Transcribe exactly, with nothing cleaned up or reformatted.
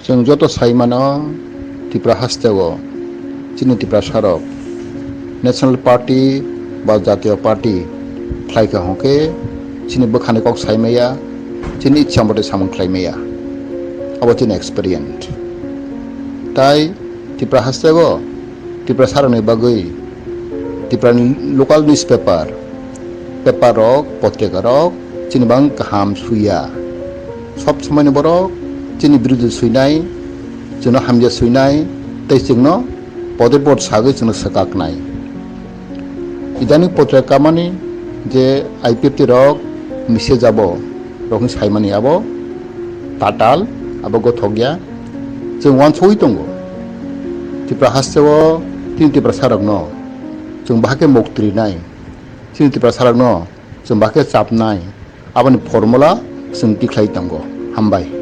Chwng joto sai mano, Tripura hasteo chini Tiprasa rok National Party ba Jatiyo Party khlai kha hwnkhe chini bwkhani kok sai maya, chini ichha mote samung khlai maya. Abo chini experience. Tai Tripura hasteo Tiprasa rokni bagwi Tripura ni local newspaper, paper rok, potrika rok chini bang kaham suya. Sob somoi ni borok chini birudu suinai, chwngno hamya suinai, tei chwngno poder pod sagwi chwngno swkaknai. Idani potrika kamani je I P F T rok message abo rokni saimani abo tatal, abo gothok ya. Chwng uansugwi tongo. Tripura hasteo chini Tiprasa rokno chwng bahai khe mok trinai. Chini Tiprasa rokno chwng bahai khe chapnai. Aboni formula chwng tikhlai tongo. Hambai.